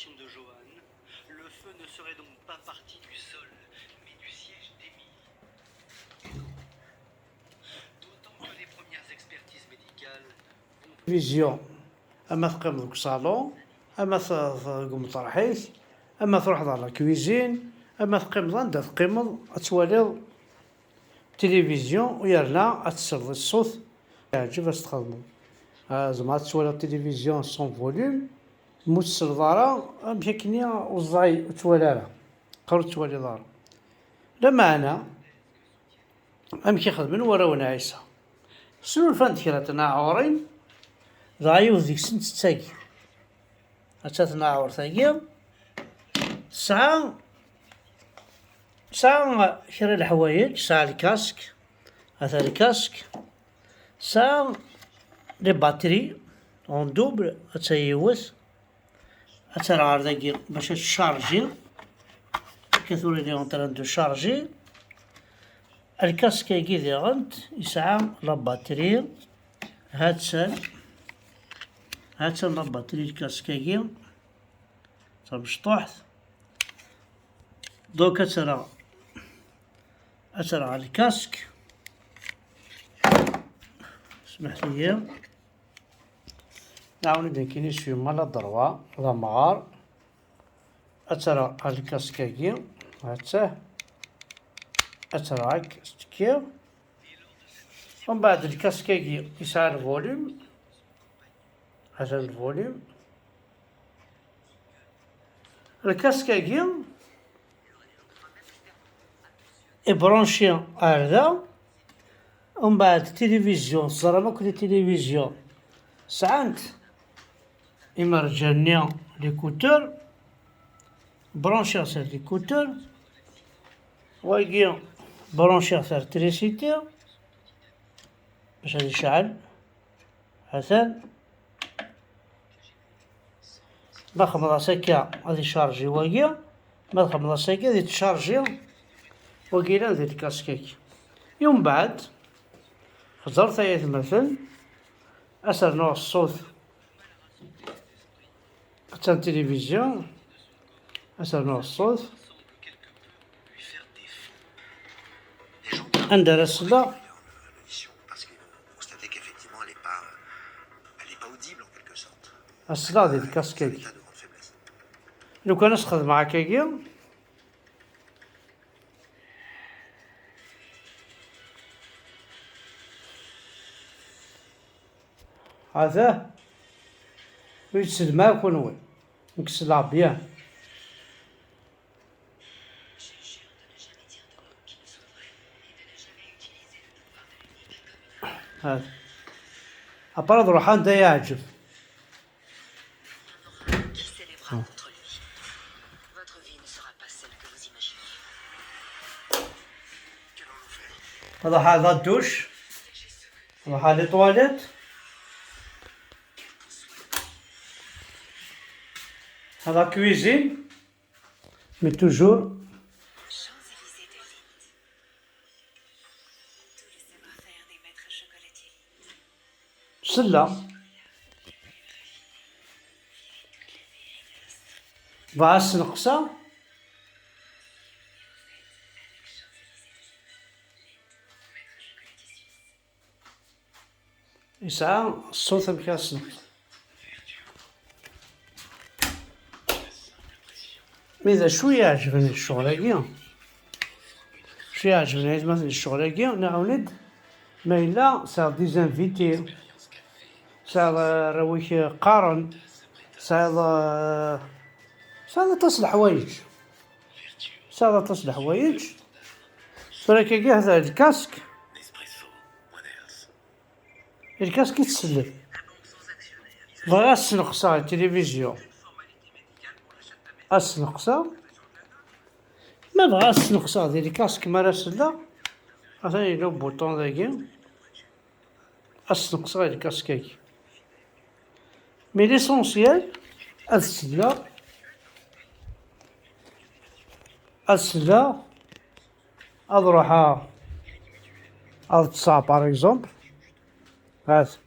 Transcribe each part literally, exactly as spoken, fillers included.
De Johan, le feu ne serait donc pas parti du sol, mais du siège d'Émilie. Et donc, d'autant que les premières expertises médicales vont... Vision. Ama teqqimeḍ deg usalon, ama t- t- deg umeṭreḥ-ik, ama truḥeḍ ɣer la cuisine, ama teqqimeḍ anda teqqimeḍ, ad twaliḍ tilivizyu, yerna ad tesleḍ i ṣṣut yeɛǧeb ad s-txedmeḍ. Ah, zemreḍ ad twaliḍ tilivizyu sans volume, ma ur tesleḍ ara, amek akkenni ur ẓẓay, ur twali ara, qqar ur twaliḍ ara. Lameɛna, amek i xedmen warraw n Ɛisa? Snulfan-d kra n tnaɛurin, dɣa yiwet deg-sent d tagi. Atta tnaɛurt-agi tesɛa, tesɛa kra n leḥwayeǧ, tesɛa lkask, ata lkask, tesɛa les batteries en double, atta yiwet, ad terr ɣer dagi bac ad tchargi. Akka tura il est en train de charger. Lkask-agi diɣen yesɛa la batterie. Ha-tt-an, ha-tt-an la batterie lkask-agi. Tamecṭuḥt. Donc ad terr, ad terr lkask. Smeḥ-iyi. Nɛawen-d nekkini s yuma la droit d amɣar. Ad terr lkask-agi, ha-tt-ah. Ad terr ak tekki. Umbeɛd lkask-agi yesɛa lvolume. Atan lvolume. Lkask-agi ibranci ar da. Umbeɛd tilivizyu, teẓram akk tilivizyu sɛant imerjan-nni, l'écouteur, branchiɣ-t ar l'écouteur, wagi branchiɣ-t ar trisiti bac ad icɛel. Atan. Ma xemḍeɣ-as akka ad icharji wagi, ma xemḍeɣ-as akka ad ittcharji wagi yellan di lkask-agi. I umbeɛd, xeẓret ay atmaten, ad s-rnuɣ ṣṣut. Attan tilivizyu, ad s-rnuɣ ṣṣut. Anda ara selleɣ? Ad selleɣ di lkask-agi. Lukan ad s-xedmeɣ akkagi. Hada. Ur yettsellim ara kunwi. Nekk selleɣ bien. Hada. Après ad ruḥ anda yeɛǧeb. Qui s'élèvera contre lui. Votre vie ne sera pas celle que vous imaginez. Ruḥ à la douche. Ruḥ à les toilettes. À la cuisine. Mais toujours. Champs-Élysées de Lille. Tout le savoir-faire des maîtres chocolatiers Lille. Selleɣ. Bɣa ad sneqseɣ. Yesɛa ṣṣut amek ara sneqseɣ. Mi d acu i iɛeǧben di ccɣel-agi? Acu i iɛeǧben ay atmaten di ccɣel-agi? Nɛawen-d ma yella sɛiɣ des invités, sɛiɣ arraw-ik qqaren, sɛiɣ, sɛiɣ aṭas n leḥwayeǧ. Sɛiɣ aṭas n leḥwayeǧ. Tura akkagi hada lkask. Lkask i tsellem. Bɣiɣ ad sneqseɣ i tilivizyu. Ad sneqseɣ. Ma bɣiɣ ad sneqseɣ di lkask mi ara selleɣ, atan yella ubuṭun dagi. Ad sneqseɣ i lkask-agi. Mais l'essentiel, ad selleɣ. Ad selleɣ. Ad ruḥeɣ ad ṭṭseɣ, par exemple. Hat.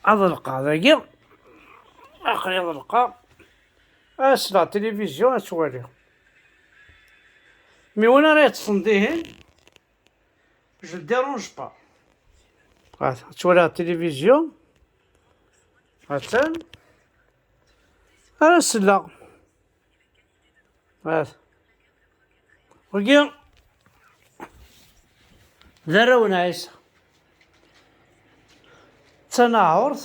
Ad ḍelqeɣ dagi. Aql-i ḍelqeɣ. Ad sleɣ tilivizyu, ad twaliɣ. Mi win ara yeṭṭsen dihin, je le dérange pas. Ad twaliɣ tilivizyu. Attan. Ara sleɣ. Wagi d arraw n Ɛisa. D tanaɛurt.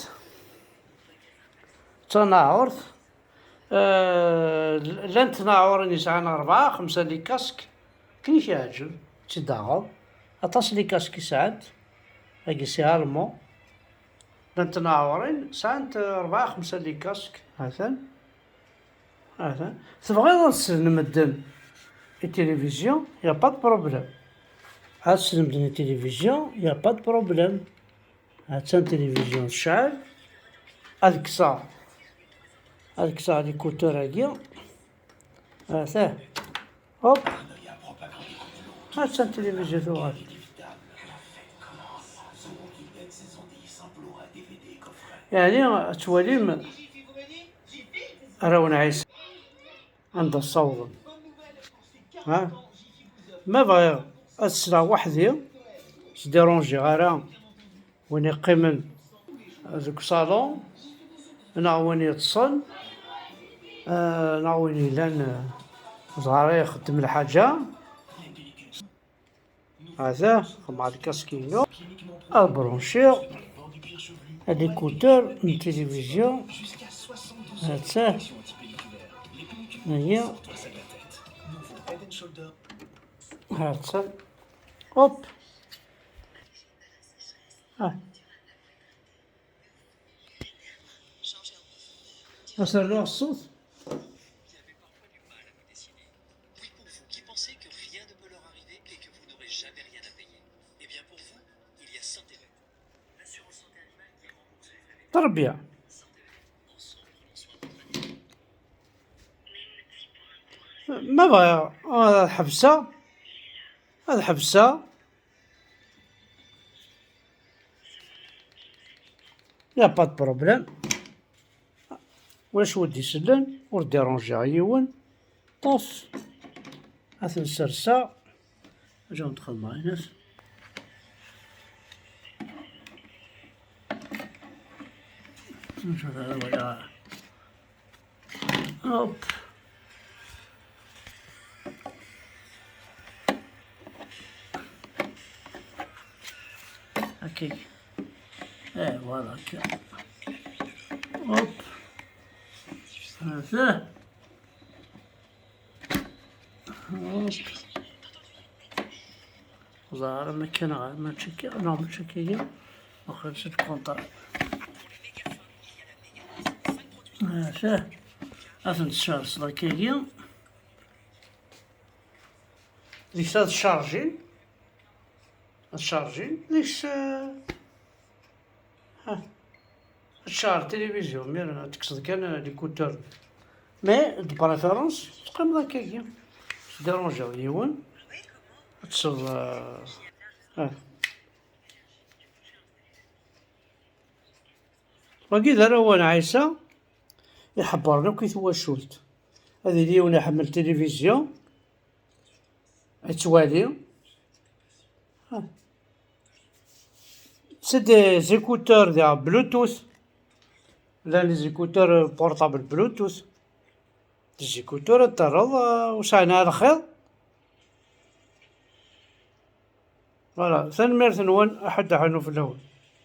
D tanaɛurt. Eh, llant tnaɛurin yesɛan rebɛa, xemsa les casques. Akken i k-yeɛǧeb, ad tt-id-taɣeḍ. Aṭas les casques i sɛant. Agi c'est allemand. Llant tnaɛurin sɛant, eh, rebɛa, xemsa les casques. Atan. Atan. Tebɣiḍ ad slen medden i tilivizyu, y a pas de problème. Ad slen medden i tilivizyu, y a pas de problème. Attan tilivizyu tecɛel. Ad kkseɣ, ad kkseɣ l'écouteur-agi. Atah. Hop. Attan tilivizyu tuɣal. Yeɛni ad twalim arraw n Ɛisa anda ssawḍen. Ha? Ma bɣiɣ ad sleɣ weḥd-i, ur sdiṛunjiɣ ara win yeqqimen deg usalon, neɣ win yeṭṭsen, eh, neɣ win yellan, eh, ẓer ixeddem lḥaǧa. Hada, xemmeɣ lkask-inu, ad branchiɣ l'écouteur n tilivizyu. Hata. Aya. Hata. Hop. Ah. Ad as-rnuɣ ṣṣut. Oui, pour vous qui pensez que rien ne peut leur arriver et que vous n'aurez jamais rien à payer. Eh bien, pour vous, il y a Syntélec. L'assurance santé animale qui rembourse les frais médicaux. Très bien. Ensemble, prenons soin de votre animal. Ma bɣiɣ ad ḥebseɣ, ad ḥebseɣ. Y a pas de problème. Ulac wi d-isellen, ur ddiṛunjiɣ yiwen. Ṭṭef. Ad ten-serseɣ. Aǧaw n txedmeɣ inas. Hop. Akkagi. Eh, voilà, akka. Hop. Hop. Ẓer, ma kan ɣer, mačči akka, non, mačči akka. Waqil s lkunṭar. Maca, ad ten-tserseḍ akkagi. Deg ta tcarjin. Ad tcarjin. Deg s-, ha. Ad tcarj tilivizyu, mi ara tekkseḍ kan, eh, l'écouteur. Mais, de préférence, teqqimeḍ akkagi. Ur tdiṛunjiḍ yiwen. Ad tesseḍ, eh, ah. Wagi d arraw n Ɛisa, iḥebbren akk i twacult. Ad yili yiwen iḥemmel tilivizyu, ad twali. Ah. C'est des écouteurs de Bluetooth. Llan les écouteurs portables Bluetooth. Des écouteurs ad terreḍ, ah, ur sɛin ara lxiḍ. Voilà, tanemmirt-nwen, aḥedd aḥennu fell-awen.